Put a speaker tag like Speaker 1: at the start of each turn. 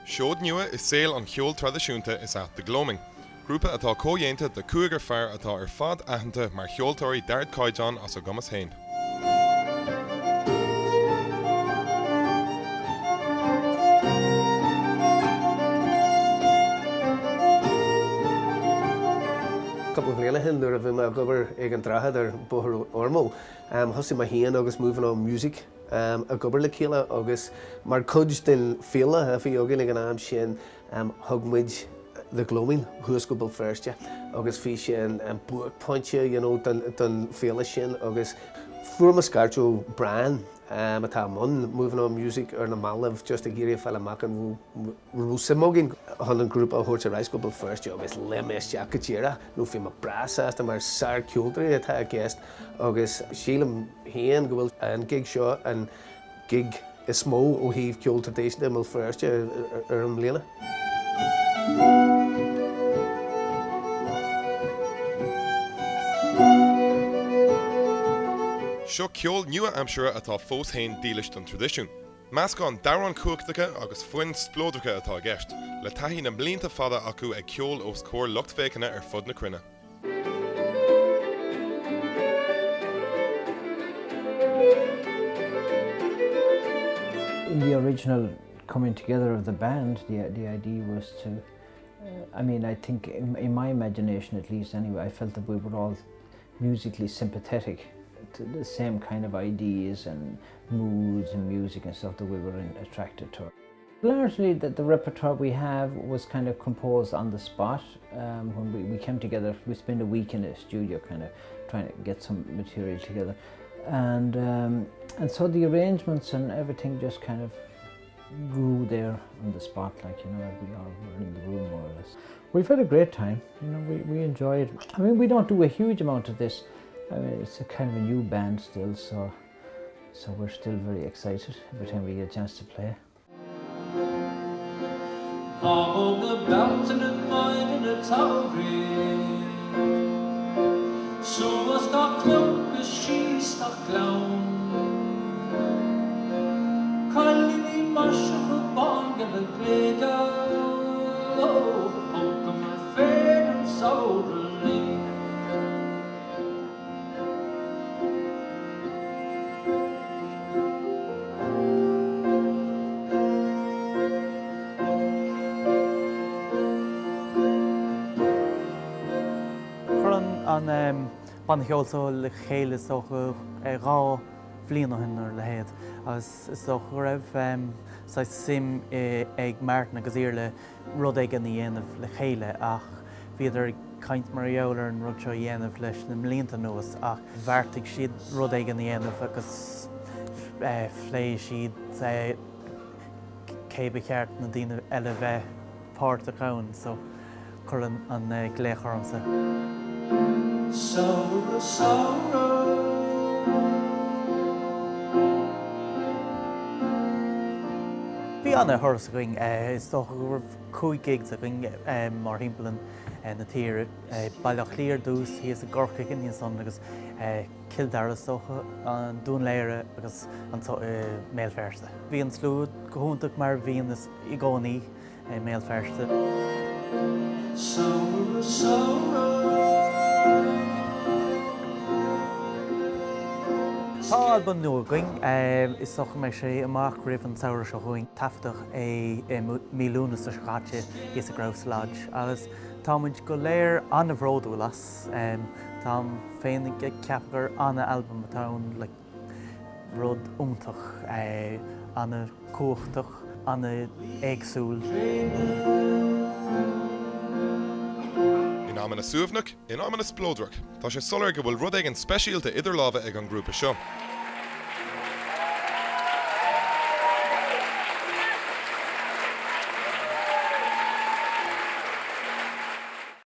Speaker 1: Seod nua i saol an cheoil traidisiúnta is ea The Gloaming, grúpa atá comhdhéanta de chúigear fear atá ar fad aitheanta mar cheoltóirí d'ardchaighdeán as a gcumas féin.
Speaker 2: Cúpla bliain ó shin nuair a bhí mé ag obair ag an Droichead ar Bhóthar Ormeau, thosaigh mé féin agus Moving On Music ag obair le chéile agus mar chuid den féile a bhí againn ag an am sin thug muid The Gloaming thuas go Béal Feirste agus bhí sin buaicphointe you know don don féile sin agus fuair mé scairt ó Brian atá i mbun Moving On Music ar na mallaibh just ag iarraidh fáil amach an raibh suim againn chun an grúpa a thabhairt ar ais go Béal Feirste agus léim mé isteach go díreach nó bhí mé breá sásta mar sár-cheoltóirí atá i gceist agus sílim féin go bhfuil an gig seo an gig is mó ó thaobh ceol traidisiúnta i mBéal Feirste ar an mbliana.
Speaker 1: Seo ceol nua-aimseartha atá fós féin dílis don traidisiún. Meascán d'amhráin chumhachtacha agus foinn spleodracha atá i gceist, le taithí na mblianta fada acu ag ceol os comhair lucht féachana ar fud na cruinne.
Speaker 3: In the original coming together of the band, the, the idea was to, uh, I mean, I think in, in my imagination at least anyway, I felt that we were all musically sympathetic to the same kind of ideas and moods and music and stuff that we were in, attracted to. Largely the, the repertoire we have was kind of composed on the spot um, when we, we came together. We spent a week in a studio kind of trying to get some material together. And, um, and so the arrangements and everything just kind of grew there on the spot, like, you know, we all were in the room more or less. We've had a great time, you know, we, we enjoy it. I mean, we don't do a huge amount of this. I mean, it's a kind of a new band still, so, so we're still very excited every time we get a chance to play.
Speaker 4: Bábóg na Bealtaine Maidin an tsamhraidh Suas gach cnoc is síos gach gleann Cailíní maiseacha bángeala gléigeal Ó thugamar féin an samhradh linn.
Speaker 5: Chuir an banna ceoil seo le chéile is dócha 2 bhliain ó shin nó a leithéid agus is dócha go raibh saghas suim ag Martin agus Iarla rud éigin a dhéanamh le chéile ach bhíodar ag caint mar gheall ar an rud seo a dhéanamh leis na mblianta anuas ach bheartaigh siad rud éigin a dhéanamh agus phléigh siad cé ba cheart na daoine eile bheith páirteach ann so cuireadh an glaoch ormsa.
Speaker 4: Samhradh, samhradh.
Speaker 5: Bhí ana-thuras againn. Is dócha go raibh 5 gigs againn mórthimpeall na tíre. Baile Átha Cliath ar dtús, thíos i gCorcaigh ansan agus Cill Dara is dócha, an Dún Laoghaire agus anso i mBéal Feirste. Bhí an slua go hiontach mar a bhíonn i gcónaí. i mBéal Feirste.
Speaker 4: Samhradh, samhradh.
Speaker 5: Tá albam nua againn. Is dócha go mbeidh sé amach roimh an samhradh seo chugainn. Taifeadadh é i mí Lúnasa seo caite thíos i Grouse Lodge agus tá muid go léir an-bhródúil as. Táim féin ag ceapadh gur an-albam atá ann like. Rud iontach, an-chumhachtach, an-éagsúil.
Speaker 1: In amanna suaimhneach, in amanna spleodrach, tá sé soiléir go bhfuil rud éigin speisialta idir lámha ag an ngrúpa seo.